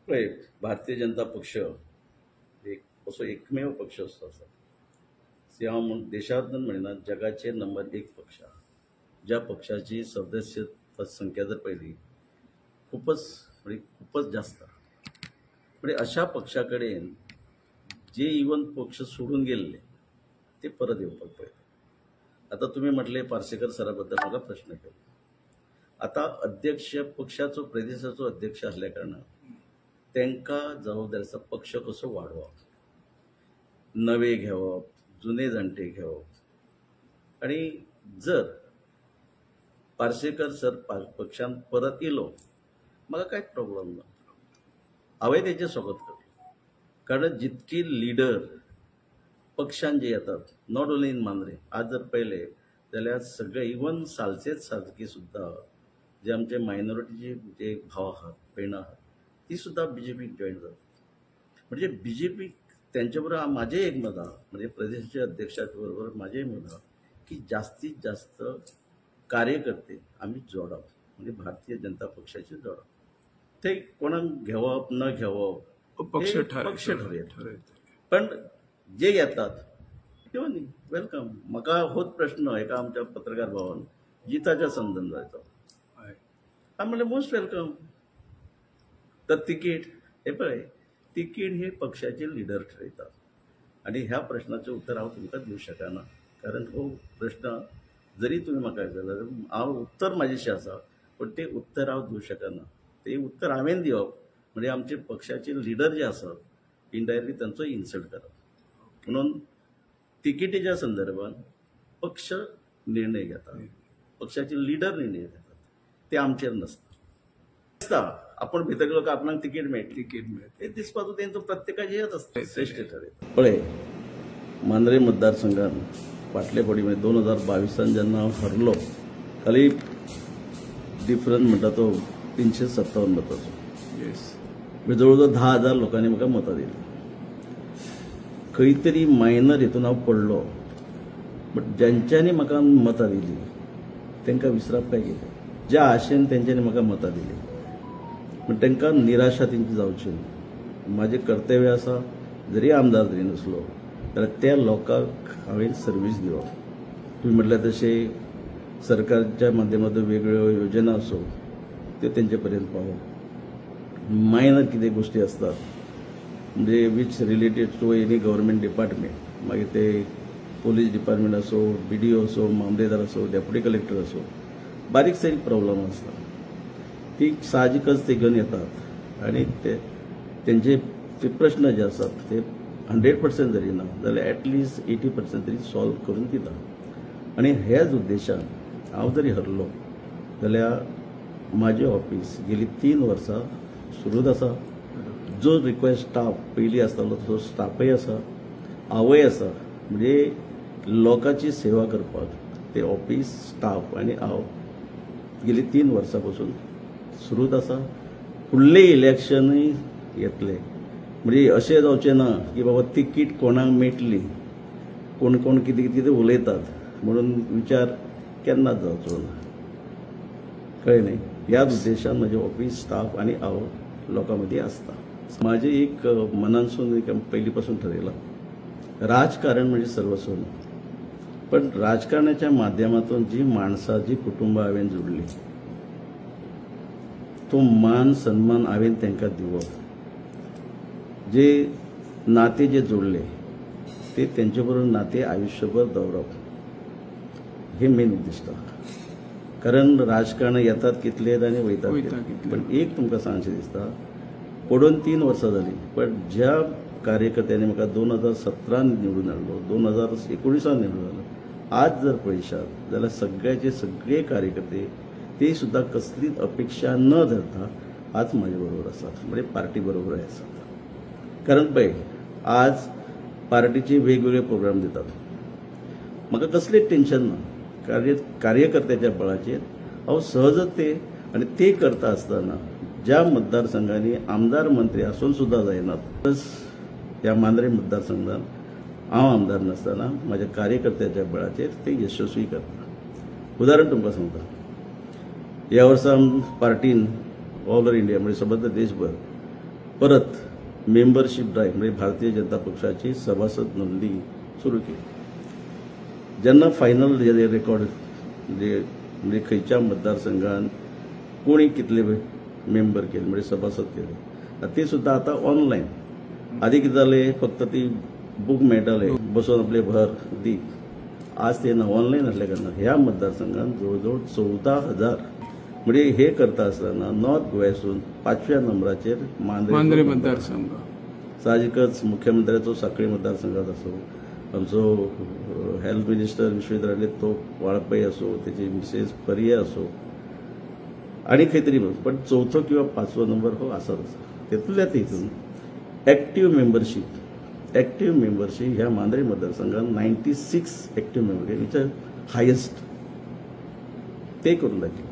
पळय, भारतीय जनता पक्ष एक असो एकमेव पक्ष असो आसा, हांव म्हूण देशांत म्हणिना, जगाचेर नंबर 1 पक्ष आसा, ज्या पक्षाची सदस्य संख्या जर पळयली खूपच म्हणजे खूपच जास्त. म्हणजे अशा पक्षा कडेन जे इवन पक्ष सोडून गेल्ले ते परत येवपाक पळयता. आतां तुमी म्हटलें पार्सेकर सरा बद्दल म्हाका प्रश्न केलो. आतां अध्यक्ष पक्षाचो प्रदेशाचो अध्यक्ष आसल्या कारणान तांकां जबाबदारी आसा पक्ष कसो वाडोवप, नवे घेवप, जुने जाणटे घेवप. आनी जर पार्सेकर सर पक्षान परत येयलो म्हाका कांयच प्रॉब्लम ना, हांवें तेचें स्वागत करतलें. कारण जितकी लिडर पक्षान जे येतात, not only in Mandrem, आज जर पळयलें जाल्यार सगळे इवन सालसेत सारकी सुद्दां जे आमचे मायनॉरिटीचे जे भाव आहात, भयणां आहात, ती सुद्दां बीजेपीक जॉयन जातात. म्हणजे बीजेपी त्यांच्या बरोबर माझे एक मत आहा, म्हणजे प्रदेशाचे अध्यक्षाच्या बरोबर माझे मत आहा की जास्तीत जास्त कार्यकर्ते आमी जोडप, म्हणजे भारतीय जनता पक्षाचे जोडप. ते कोणाक घेवप न घेवप पक्ष पक्ष ठरयता, पण जे येतात किंवा न्ही welcome. म्हाका होच प्रश्न एका आमच्या पत्रकार भावान जिताच्या समजून जायचो, हांव म्हणलें मोस्ट welcome. तर तिकीट हे पळय, तिकीट हे पक्षाचे लिडर ठरयतात आनी ह्या प्रश्नाचें उत्तर हांव तुमकां दिवंक शकना, कारण हो प्रश्न जरी तुमी म्हाका जाल्यार हांव उत्तर म्हाजेशी आसा, पण तें उत्तर हांव दिवंक शकना. तें उत्तर हांवें दिवप म्हणजे आमचे पक्षाचे लिडर जे आसात इनडायरेक्टली तांचो इन्सल्ट करप. म्हणून तिकेटीच्या संदर्भात पक्ष निर्णय घेता, पक्षाचे लिडर निर्णय घेतात, ते आमचेर नसता. दिसता आपण भितर गेलो काय आपणाक तिकीट मेळटली, तिकीट मेळटली ते दिसपाचो तेंचो प्रत्येकाचे हेच आसता, श्रेश्ठ ठरयता. पळय, मांद्रे मतदारसंघात फाटले फावटी म्हणजे 2022 जेन्ना हांव हरलो, खाली डिफरन्स म्हणटा तो 357 मताचो, म्हणजे जवळ जवळ 10,000 लोकांनी म्हाका मतां दिली. खंय तरी मायनर हितून हांव पडलो, बट ज्यांच्यांनी म्हाका मतां दिली तांकां विसरप काय कितें, ज्या आशेन तेंच्यांनी म्हाका मतां दिली, पण तांकां निराशा तेंची जावची न्हू. म्हाजें कर्तव्य आसा, जरी आमदार जरी नासलो जाल्यार त्या लोकांक हांवें सर्वीस दिवप. तुमी म्हटल्यार तशें सरकारच्या माध्यमांतून वेगवेगळ्यो योजना आसूं त्यो तेंचे पर्यंत पावोवप. मायनर कितें गोश्टी आसतात म्हणजे which related to any government department, मागीर ते पोलीस डिपार्टमेंट आसूं, BDO आसूं, मामलेदार आसूं, डेप्युटी कलेक्टर आसूं, बारीक सारीक प्रॉब्लम आसता ती साहजिकच ते घेवन येतात आनी ते तेंचे ते प्रश्न जे आसात ते 100% जरी ना जाल्यार एटलिस्ट 80% तरी सॉल्व करून दिता. आनी ह्याच उद्देशान हांव जरी हरलो जाल्यार म्हाजें ऑफिस गेली 3 वर्सां सुरूच आसा. जो रिक्वेस्ट स्टाफ पयलीं आसतालो तो स्टाफय आसा, हांवय आसा, म्हणजे लोकांची सेवा करपाक ते ऑफिस स्टाफ आनी हांव गेली 3 वर्सां पासून सुरूच आसा. फुडलें इलेक्शनूय येतलें, म्हणजे अशें जावचें ना की बाबा तिकीट कोणाक मेळटली, कोण कोण कितें कितें उलयतात म्हणून विचार केन्नाच जावचो ना, कळ्ळें न्ही. ह्याच उद्देशान म्हजें ऑफिस स्टाफ आनी हांव लोकां मदीं आसता. म्हाजें एक मनानसून एक पयलीं पासून ठरयलां, राजकारण म्हणजे सर्वस्व न्हू, पण राजकारणाच्या माध्यमातून जी माणसां, जी कुटुंबां हांवें जोडली, तो मान सन्मान हांवें तांकां दिवप, जे नाते जे जोडले ते तेंचे बरोबर नाते आयुष्यभर दवरप, हे मेन उद्दिश्ट. कारण राजकारण येतात कितले आनी वयतात कितले, पण एक तुमकां सांगचें दिसता, पडून 3 वर्सां जालीं, पण ज्या कार्यकर्त्यांनी म्हाका 2017 निवडून हाडलो, 2019 निवडून हाडलो, आज जर पळयशात जाल्यार सगळ्याचे सगळे कार्यकर्ते ते सुद्दां कसलीच अपेक्षा न धरता आज म्हाजे बरोबर आसात, म्हणजे पार्टी बरोबर आसात. कारण पळय, आज पार्टीचे वेगवेगळे प्रोग्राम दितात, म्हाका कसलेच टेन्शन ना, कार्यकर्त्याच्या बळाचेर हांव सहजच ते, आनी ते करता आसतना ज्या मतदारसंघांनी आमदार मंत्री आसून सुद्दां जायनात, प्लस ह्या मांद्रे मतदारसंघान हांव आमदार नासतना म्हाज्या कार्यकर्त्याच्या बळाचेर ते यशस्वी करता. उदाहरण तुमकां सांगता, ह्या वर्सा पार्टीन ऑल ओवर इंडिया म्हणजे सबंद देशभर परत मेंबरशीप ड्रायव्ह म्हणजे भारतीय जनता पक्षाची सभासद नोंदणी सुरू केली. जेन्ना फायनल रेकॉर्ड म्हणजे म्हणजे खंयच्या मतदारसंघान कोणी कितले मेंबर केले म्हणजे सभासद केले ते सुद्दां आतां ऑनलायन. आदी कितें जालें, फक्त ती बूक मेळटाले बसून आपले भर दी. आज ते ना ऑनलायन आसल्या कारणान ह्या मतदारसंघान जवळ जवळ 14,000 म्हणजे हे करता आसतना नॉर्थ गोव्यासून 5व्या नंबराचेर मांद्रे मतदारसंघ. साहजिकच मुख्यमंत्र्याचो साखळी मतदारसंघात असो, आमचो हेल्थ मिनिस्टर विश्वजीत राणे तो वाळपई असो, त्याची मिसेस परिया असो आणि खंय तरी, पण 4थो किंवा 5वो नंबर हो आसाच आसा. तेतूंतल्या तितून ऍक्टिव्ह मेंबरशीप ह्या मांद्रे मतदारसंघात 96 active member which are highest ते करून दाखयले.